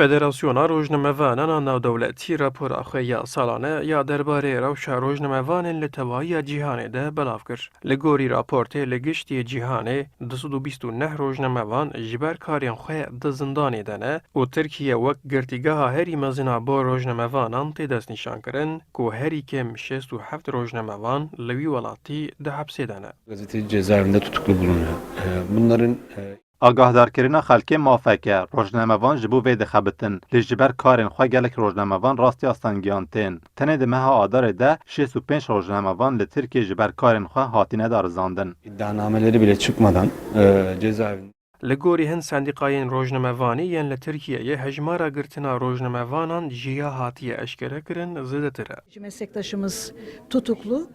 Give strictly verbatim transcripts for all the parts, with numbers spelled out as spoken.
Federasyona Rojnamevanan a Navdewletî rapora xwe ya salane ya derbarê rewşa rojnamevanên li tevahiya cîhanê de belav kir. Li gorî raportê li giştî cîhanê du sed û bîst û neh rojnamevan ji ber karên xwe di zindanê de ne û Tirkiye wek girtîgeha herî mezin a bo rojnamevanan tê destnîşankirin ku herî kêm şêst û heft rojnamevan li wî welatî di hepsê de ne. Gazeteci cezaevinde tutuklu bulunuyor. Ee, bunların, e, Agahdarkirina xelkê mafek e, rojnamevan ji bo vê dixebitin, lê ji ber karên xwe gelek rojnamevan rastî astengiyan tên. Tenê di meha Adarê de şêst û pênc rojnamevan li Tirkiyê ji ber karên xwe hatine darizandin. İddianameleri bile çıkmadan, e, cezaevinde. Li gorî hin sendîqayên rojnamevanî yên li Tirkiyeyê hejmara girtina rojnamevanan ji ya hatiye eşkerekirin zêdetir e. Meslektaşımız tutuklu.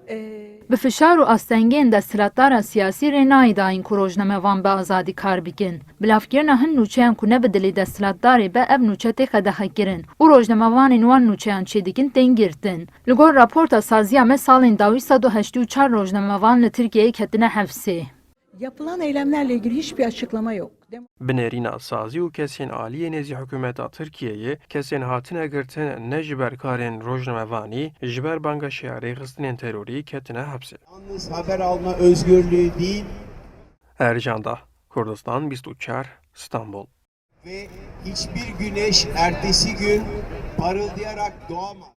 Ee, Bi fişar û astengiyên desthilatdara siyasî rê nayê dayîn ku rojnamevan bi azadî kar bikin. Bilavkirina hin nûçeyan ku ne bi dilê desthilatdarê be ev nûçe tê qedexekirin û rojnamevanên wan nûçeyan çêdikin tên girtin. Li gor raporta saziya me salên dawî sed û heştê û çar rojnamevan li Tirkiyeyê ketine hepsê. Yapılan eylemlerle ilgili hiçbir açıklama yok. Dem- Bi nêrîna sazî û kesên aliyê nêzî hikûmeta Tirkiyeyê kesên hatine girtin ne ji ber karên rojnamevanî, ji ber banga şêya rêxistinên terorî ketine hepsê. Yalnız haber alma özgürlüğü değil. Ercan Dah, Kurdistan bîst û çar, Stenbol. Ve hiçbir güneş ertesi gün parıldayarak doğamaz.